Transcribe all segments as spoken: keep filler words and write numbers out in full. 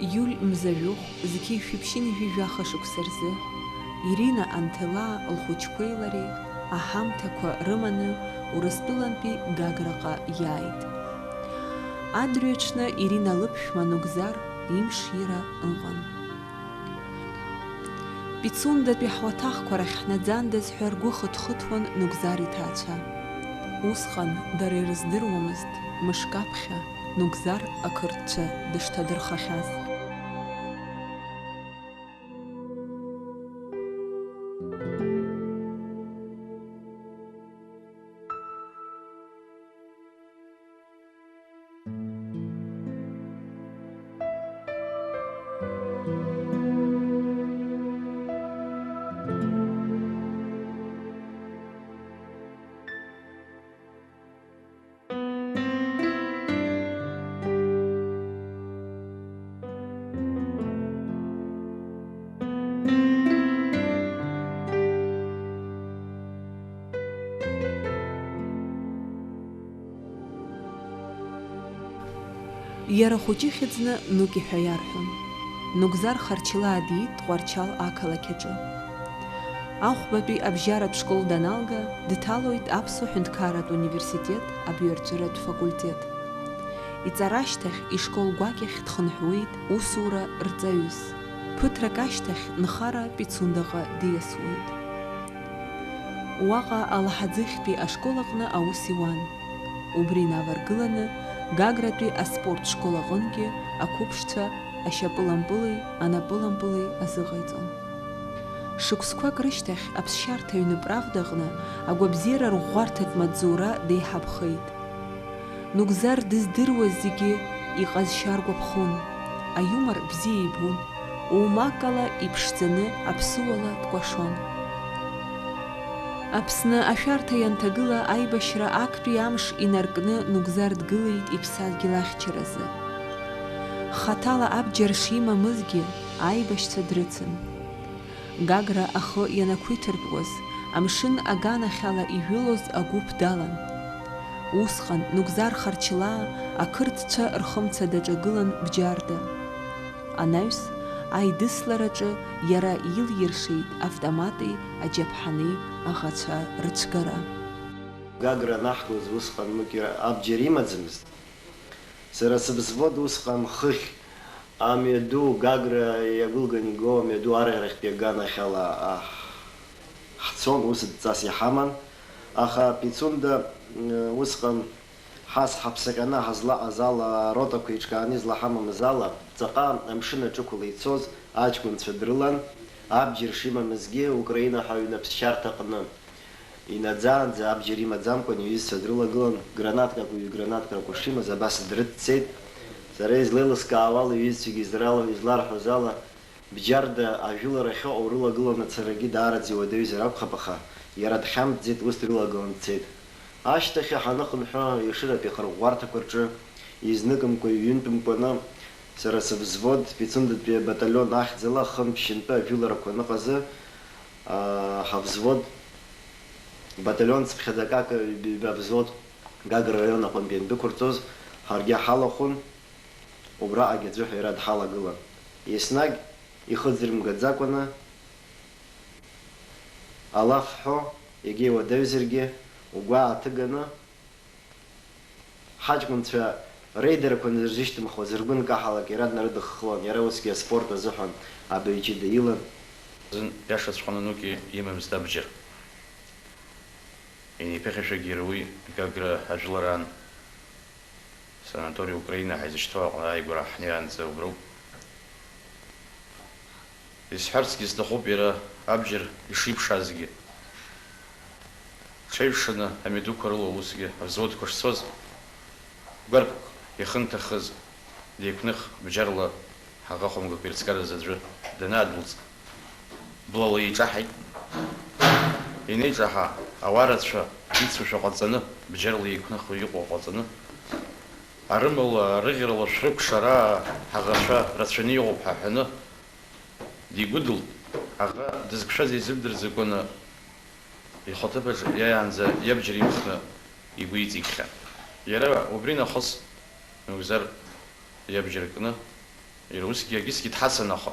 Иуль мза жәохә, зқьи жәшәи ԥшьынҩажәи жәаха шықәса рзы, Ирина Анҭелаа лхәыҷқәеи лареи аҳамҭақәа рыманы Урыстәылантәи Гаграҟа иааит. Адырҩаҽны Ирина лыԥшәма Нугзар имшира ыҟан. Пицундатәи ҳуаҭахқәа рахь ҳнаӡандаз ҳәа ргәы хыҭхыҭуан Нугзар иҭаацәа. Усҟан дара ирыздыруамызт мышк аԥхьа Нугзар ақырҭцәа дышҭадырхахьаз. Иара хәыҷы ихьыӡны Нуки ҳәа иарҳәон. Нугзар Харчилаа диит Тҟәарчал ақалақь аҿы. Ахәбатәи абжьаратә школ даналга, дҭалоит Аԥсуа ҳәынҭқарратә университет абаҩрҵәыратә факультет. Иҵара ашьҭахь ишкол гәакьахь дхынҳәуеит усура рҵаҩыс. Ԥыҭрак ашьҭахь нхара Пицундаҟа диасуеит. Уаҟа Алаҳаӡыхьтәи ашкол аҟны аус иуан. Убри инаваргыланы Гагратәи аспорт школ аҟынгьы ақәыԥшцәа ашьапылампыли анапылампыли азыҟаиҵон. Шықәсқәак рышьҭахь аԥсшьарҭа аҩны Правда аҟны агәабзиара рӷәӷәарҭатә маҵзура деиҳабхеит. Нугзар дыздыруаз зегьы иҟазшьа ргәаԥхон, аиумор бзиа ибон, оумакала иԥшӡаны аԥсыуала дкәашон. Аԥсны ашәарҭа ианҭагыла аибашьра актәи амш инаркны Нугзар дгылеит иԥсадгьыл ахьчаразы. Хаҭала абџьар шимамызгьы, аибашьцәа дрыцын. Гагра ахы ианақәиҭыртәуаз, амшын аганахьала ижәылоз агәыԥ далан. Усҟан Нугзар Харчилаа ақырҭцәа рхымца даҿагылан Бџьарда. Анаҩс, аидыслараҿы иара илиршеит автомати аџьаԥҳани аӷацәа рыцәгара. Гагра анаҳгоз усҟан Нуки абџьар имаӡамызт. Сара сывзвод усҟан хыхь амҩаду, Гагра иагәылган игоу амҩаду арӷьарахьтәи аганахьала, аҳ, ҳцон, ус дҵас иҳаман. Аха Пицунда, м, усҟан ҳас ҳаԥсаҟьаны ҳазлаҟаз ала, аротақәа еиҿкааны излаҳамамыз ала, ҵаҟа амшын аҿықәла ицоз аҷкәынцәа дрылан, абџьар шимамызгьы, Украина ҳәа аҩны аԥсшьарҭаҟны инаӡаанӡа абџьар имаӡамкәан иҩызцәа дрылагылан, гранаткак, ҩ-гранаткрақәа шимаз абас дрыццеит. Сара излеилыскаауа ала, иҩызцәагьы израла-, изларҳәоз ала, Бџьарда ажәылара ахьыҟоу рылагыланы ацарагьы даараӡа иуадаҩзар акәхап, аха иара дхьамҵӡеит, ус дрылагылан дцеит. Ашьҭахь ҳаныхынҳәы, Ешыратәи ахырӷәӷәарҭақәа рҿы изныкымкәа, иҩынтәымкәаны, сара сывзвод Пицундатәи абаталион ахьӡала хынтә-шьынтәы ажәыларақәа аныҟазы, аа, ҳавзвод, баталион цыԥхьаӡа акака ҩба взвод Гагра араион аҟынтәи иандәықәырҵоз, ҳаргьы ҳалахәын, убраҟагь аӡәы ҳәа иара дҳалагылан. Еснагь ихы ӡырмгаӡакәаны, алаф ҳәо, егьа иуадаҩзаргьы, угәы ааҭыганы, ҳаҷкәынцәа реидарақәа анырзышьҭымхуаз, ргәы нкаҳалак, иара днарыдыххылан, иара усгьы аспорт азыҳәан абаҩ ҷыда илан. Зын иашаҵәҟьаны Нуки имамызт абџьар. Инеиԥыхьашәагьы иара уи Гагра ажәылараан. Санаторий Украина ҳәа изышьҭоу аҟны ааигәара ҳнеиаанӡа уброуп. Исҳәарцгьы сҭахуп иара абџьар ишиԥшаазгьы. Ҽеиҩшаны амҩадуқәа рыла усгьы авзводқәа шцоз, гәарԥк иахынҭахыз деиқәных бџьарла ҳаӷа хәымгақәа ирыцкараз аӡәы данаадәылҵ, блала еиҿаҳаит. Инеиҿаҳа, ауаа рацәа ицушәа ҟаҵаны, бџьарла еиқәныхо иҟоу ҟаҵаны, арымала, арыӷьарала шәрыкәшара, ҳаӷацәа рацәаны иҟоуп ҳәа ҳәаны, дигәыдылт. Аӷа дызқәшәаз изымдырӡакәаны, ихәаҭыԥаҿ иааиаанӡа иабџьар имхны игәы иҵигхьан. Иара убри нахыс Нугзар иабџьар кны, Иара усгьы акгьы-сгьы дҳацын, аха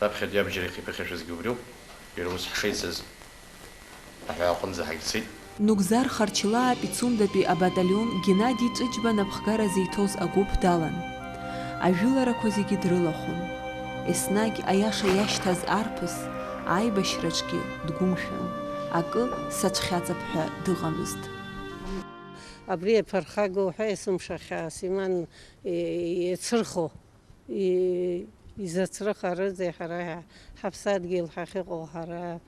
раԥхьатәи абџьар ихиԥыхьашәазгьы убриоуп, иара ус ҳшеицыз аҳәаа аҟынӡа ҳагьцеит. Нугзар Харчылаа Пицундатәи абаталион Геннади Ҷыҷба напхгара зиҭоз агәыԥ далан. Ажәыларақәа зегьы дрылахәын. Еснагь аиаша иашьҭаз арԥыс, аибашьраҿгьы дгәымшәан, акы сацәхьаҵап ҳәа дыҟамызт. Абри аԥырхага уҳәа есымша хьаас иман, е-, еицырхо, и-, изацрыхарызеи ҳара ҳа-, ҳаԥсадгьыл ҳахьыҟоу, ҳара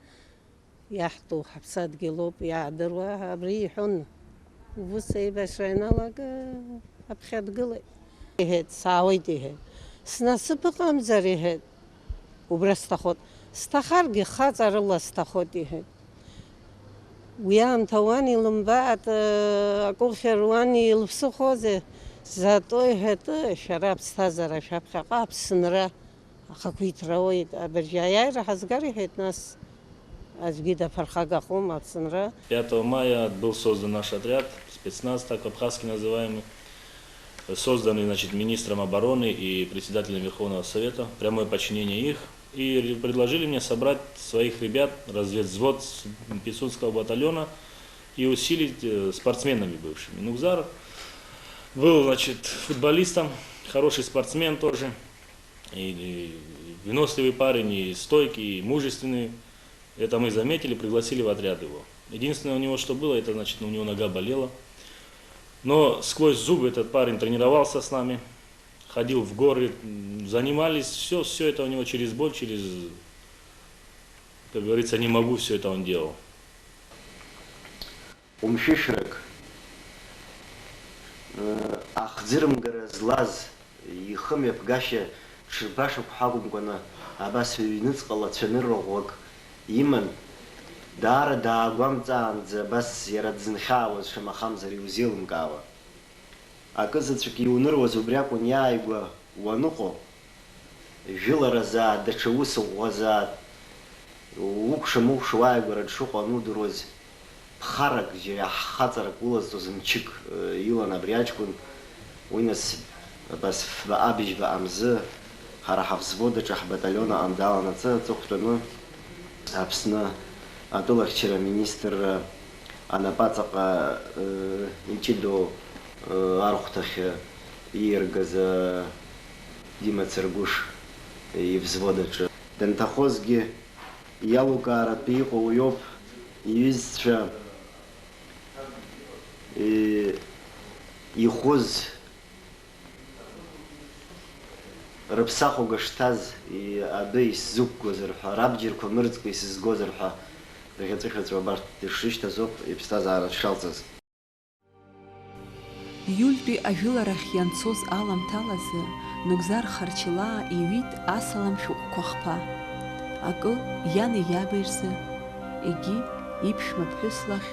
иаҳтәу ҳаԥсадгьылоуп иаадыруа, абри иҳәон. Убыс аибашьра ианалага, аԥхьа дгылеит. Иҳәеит, саауеит, иҳәеит. Снасыԥ ыҟамзар, иҳәеит. Убра сҭахоит. Сҭахаргьы хаҵарыла сҭахоит, иҳәеит. Уи аамҭа уан илымбаат, акәыхьыр уан илԥсыхәозеи? Зато, иҳәеит, шәара аԥсҭазаара шәаԥхьаҟа Аԥсынра ахақәиҭра ауеит. Абыржәы аиааира ҳазгар, иҳәеит, нас аӡәгьы даԥырхагахом Аԥсынра. Пятого мая был создан наш отряд, спецназ, так по-абхазски называемый, созданный, значит, министром обороны и председателем Верховного Совета, прямое подчинение их, и ре-, предложили мне собрать своих ребят, разведвзвод с-, Пицунского батальона и усилить, э, спортсменами бывшими. Нугзар был, значит, футболистом, хороший спортсмен тоже, и, и выносливый парень, и стойкий, и мужественный. Это мы заметили, пригласили в отряд его. Единственное у него что было, это, значит, у него нога болела. Но сквозь зубы этот парень тренировался с нами, ходил в горы, м, занимались, всё, всё это у него через боль, через, как говорится, «не могу», всё это он делал. Умшәышәрак, э, ахӡырымгара злаз, ихы мҩаԥгашьа ҽырбашақә ҳакәымкәаны, абас ҩныҵҟала цәанырра ӷәӷәак иман, даара даагәамҵаанӡа абас иара дзынхьаауаз шамахамзар иузеилымкаауа. Акызаҵәык иуныруаз убри акәын иааигәа уаныҟоу, жәыларазаат, даҽа ус ӷәӷәазаат, укәша-мыкәша уааигәара дшыҟоу анудыруаз, ԥхарак, џьара ҳхаҵарак улазҵоз мчык, э, илан абри аҷкәын. Уи нас абас фба-, абыжьбаҟа мзы ҳара ҳавзвод аҿы ҳбаталион аҟны даланаҵы аҵыхәтәаны Аԥсны атәылахьчара аминистрра анапаҵаҟа, э, иҷыдоу, э, архәҭахь ииаргаз, э, Дима Царгәыш ивзвод аҿы. Данҭахозгьы иалукааратәы иҟоу уиоуп, иҩызцәа, э, ихәыз рыԥсахәага шҭаз, и-, адәы исзықәгозар ҳәа, рабџьарқәа мырӡкәа исызгозар ҳәа, дӷьаҵәыӷьаҵәуа абарҭ дышрышьҭаз ауп иԥсҭазаара дшалҵыз. Иультәи ажәыларахь ианцоз аламҭалазы Нугзар Харчылаа иҩит асалам шәҟәқәа хԥа. Акы иани иаби рзы, егьи иԥшәма ԥҳәыс лахь,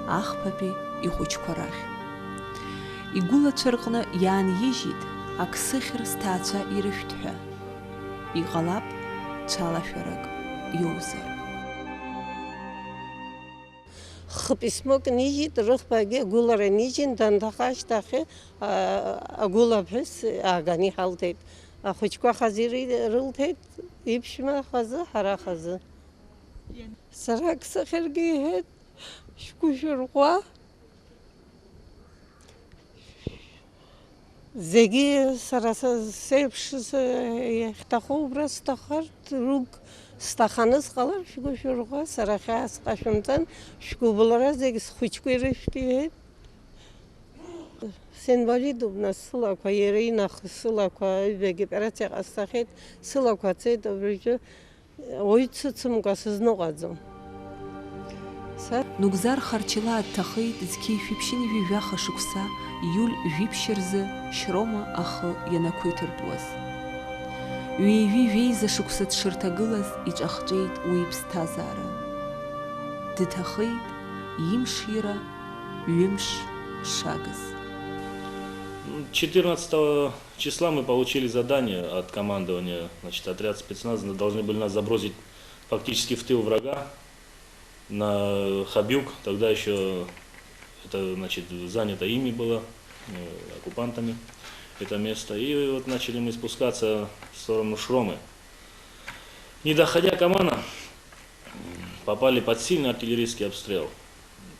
ахԥатәи ихәыҷқәа рахь. Игәылацәа рҟны иаанижьит аксыхьыр зҭаацәа ирышәҭ ҳәа. Иҟалап, цәалашәарак иоузар. Хы письмок нижьит, рыхԥагьы агәылара нижьын, данҭаха ашьҭахь, а, агәылаԥҳәыс ааганы иҳалҭеит. Ахәыҷқәа хазы иры-, рылҭеит, иԥшәма хазы, ҳара хазы. Сара аксыхьыргьы иҳәеит, шәгәы шәырӷәӷәа. Зегьы сара са, сеиԥш, са, иахьҭаху убра сҭахартә рук, сҭаханы сҟалар, шәгәы шәырӷәӷәа, сара хьаас сҟашәымҵан, шәгәыбылра зегь схәыҷқәа ирышәҭ, иҳәеит. Синвалидуп, нас, сылақәа, иара инахыс сылақәа, ҩбагьы операциа ҟасҵахьеит, сылақәа цеит, абыржәы Уаҩ дсыцымкәа сызныҟәаӡом. Са Нугзар Харчылаа дҭахеит зқьи жәшәи ԥшьынҩажәи жәаха шықәса иуль жәиԥшь рзы Шьрома ахы ианақәиҭыртәуаз. Ҩажәи жәеиза шықәса дшырҭагылаз иҿахҵәеит уи иԥсҭазаара. Дҭахеит имшира ҩымш шагыз. Четырнадцатого числа мы получили задание от командования, значит, отряд спецназа должны были нас забросить фактически в тыл врага, на Хабюк, тогда ещё это, значит, занято ими было, э, оккупантами. это место. И вот начали мы спускаться в сторону Шромы. Не доходя Камана, м, попали под сильный артиллерийский обстрел.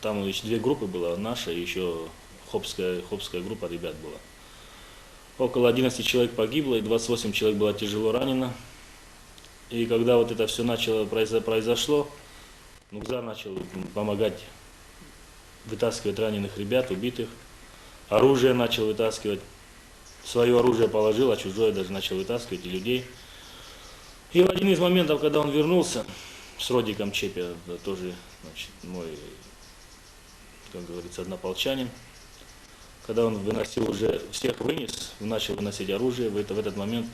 Там ещё две группы было, наша и ещё хопская, хопская группа ребят была. Около одиннадцати человек погибло, и двадцать восемь человек было тяжело ранено. И когда вот это всё начало произо-, произошло, Нугзар начал, м, помогать вытаскивать раненых ребят, убитых. Оружие начал вытаскивать. Своё оружие положил, а чужое даже начал вытаскивать, и людей. И в один из моментов, когда он вернулся с Родиком Чепи, это тоже, значит, мой, как говорится, однополчанин, когда он выносил уже, всех вынес, начал выносить оружие, в это, в этот момент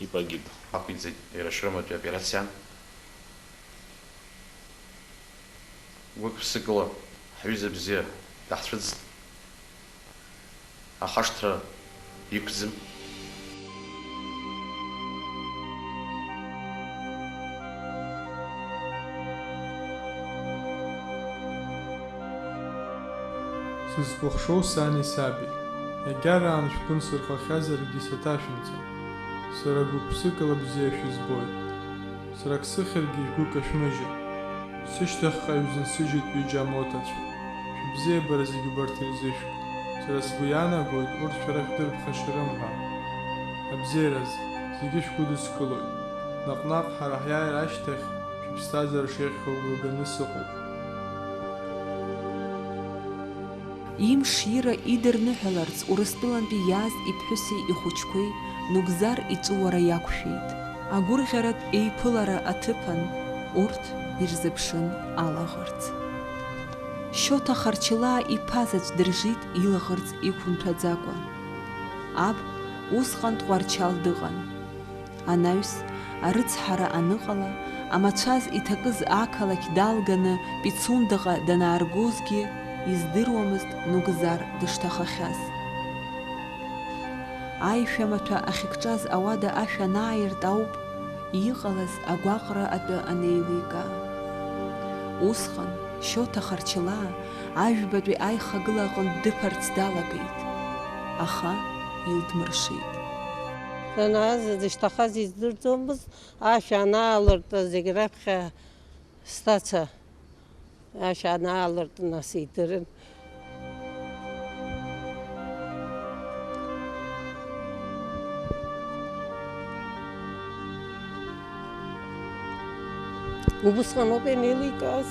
и погиб. Ақәиҵеит иара ашәырматәи аоперациан. Гәык-ԥсыкала ҳҩыза бзиа даҳцәыӡт. Ахашҭра иқәӡам. Сызкәыхшоу сани саби, иагьараан шәгәы нсырхахьазаргьы саҭашәымҵан, сара гәык-ԥсыкала бзиа шәызбоит. Сара ак сыхьыргьы шәгәы кашәмыжьын. Сышьҭахьҟа ишәзынсыжьит ҩыџьа амоҭацәа. Шәыбзиабара зегьы убарҭ ирзышәҭ. Сара сгәы иаанагоит, урҭ шәара шәдырԥхашьарым ҳәа. Абзиараз, зегьы шәгәыдыскылоит. Наҟ-наҟ ҳара ҳиааира ашьҭахь шәыԥсҭазаара шеиӷьхо агәра ганы сыҟоуп. Имш ира идырныҳәаларц Урыстәылантәи иааз иԥҳәыси ихәыҷқәеи Нугзар иҵәыуара иақәшәеит. Агәырӷьаратә еиԥылара аҭыԥан урҭ ирзыԥшын алаӷырӡ. Шьоҭа Харчылаа иԥа заҵә дыржит илаӷырӡ иқәымҭәаӡакәа. Аб усҟан Тҟәарчал дыҟан. Анаҩс, арыцҳара аныҟала, амацәаз иҭакыз ақалақь далганы Пицундаҟа данааргозгьы, издыруамызт Нугзар дышҭахахьаз. Аишәа маҭәа ахьыкҿаз ауада ашә анааирт ауп иҟалаз агәаҟра атәы анеилика. Усҟан Шьоҭа Харчылаа Ажәбатәи аихагыла аҟынтә дыԥарц далагеит, аха илдмыршеит. Данааз дышҭахаз издырӡомызт, ашә анаалыртыз зегь раԥхьа сҭаца ашә анаалырт, нас идырын. Убысҟан ауп ианеиликааз.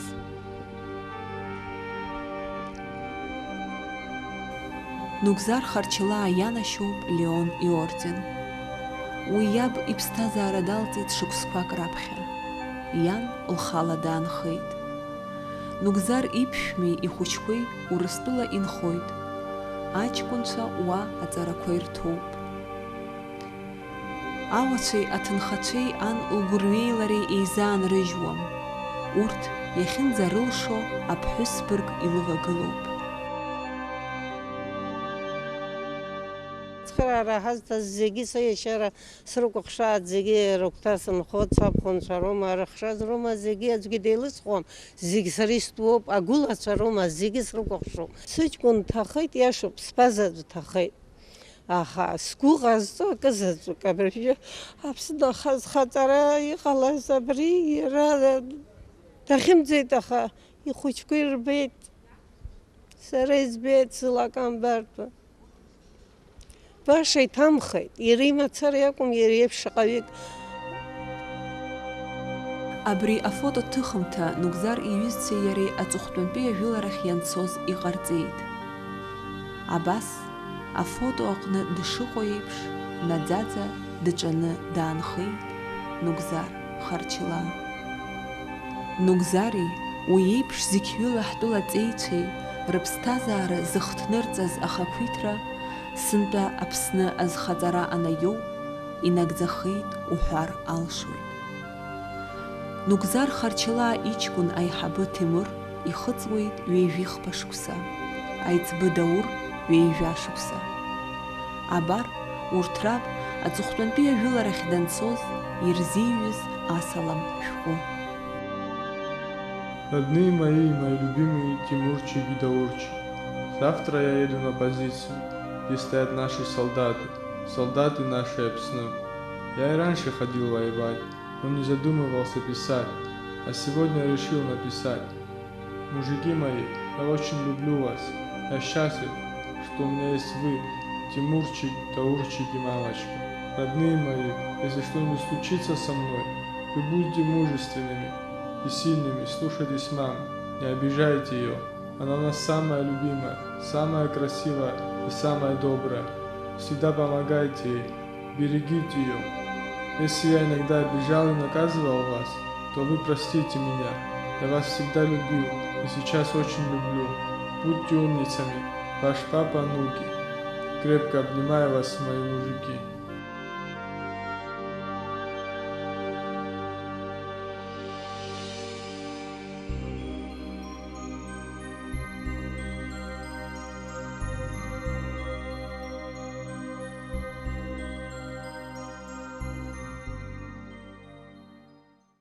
Нугзар Харчылаа ианашьоуп Леон иорден. Уи иаб иԥсҭазаара далҵит шықәсқәак раԥхьа. Иан лхала даанхеит. Нугзар иԥшәмеи ихәыҷқәеи Урыстәыла инхоит. Аҷкәынцәа уа аҵарақәа ирҭоуп. Ауацәеи аҭынхацәеи ан лгәырҩеи лареи еизаанрыжьуам. Урҭ иахьынӡарылшо аԥҳәыс бырг илывагылоуп. Ацхыраара ҳазҭаз зегьы сеиашьара срыкәыхшааит, зегьы рыгәҭа сынхоит, сабхәынцәа роума, рыхшаз роума, зегьы аӡәгьы деилысхуам, зегь сара истәуоуп, агәылацәа роума, зегьы срыкәыхшоуп. Сыҷкәын дҭахеит, иашоуп, сԥа заҵә дҭахеит. Аха сгәы ҟазҵо акы заҵәык абыржәы Аԥсны аха-, зхаҵара иҟалаз абри иара дахьымӡеит, аха ихәыҷқәа ирбеит. Сара избеит сылакамбартәы. Баша иҭамхеит, иара имацара иакәым, иара иеиԥш шаҟаҩык. Абри афотоҭыхымҭа Нугзар иҩызцәеи иареи аҵыхәтәантәи ажәыларахь ианцоз иҟарҵеит. Абас, афото аҟны дышыҟоу еиԥш, наӡаӡа дыҿаны даанхеит Нугзар Харчылаа. Нугзари уи еиԥш зықьҩыла ҳтәылаҵеицәеи рыԥсҭазаара зыхҭнырҵаз ахақәиҭра сынтәа Аԥсны азхаҵара анаиоу инагӡахеит уҳәар алшоит. Нугзар Харчылаа иҷкәын аиҳабы Ҭемыр ихыҵуеит ҩажәихԥа шықәса, аиҵбы Даур ҩажәа шықәса. Абар, урҭ раб аҵыхәтәантәи ажәыларахь данцоз ирзиҩыз асалам шәҟәы. Родные мои, мои любимые Тимурчик и Даурчик, завтра я еду на позицию. где стоят наши солдаты, солдаты нашей Апсны. Я и раньше ходил воевать, но не задумывался писать, а сегодня решил написать. Мужики мои, я очень люблю вас. Я счастлив, что у меня есть вы, Тимурчик, Таурчик и мамочка. Родные мои, если что-нибудь случится со мной, вы будьте мужественными и сильными, слушайтесь маму, не обижайте ее. Она у нас самая любимая, самая красивая и самая добрая. Всегда помогайте ей, берегите ее. Если я иногда обижал и наказывал вас, то вы простите меня. Я вас всегда любил и сейчас очень люблю. Будьте умницами, ваш папа Нуки. Крепко обнимаю вас, мои мужики.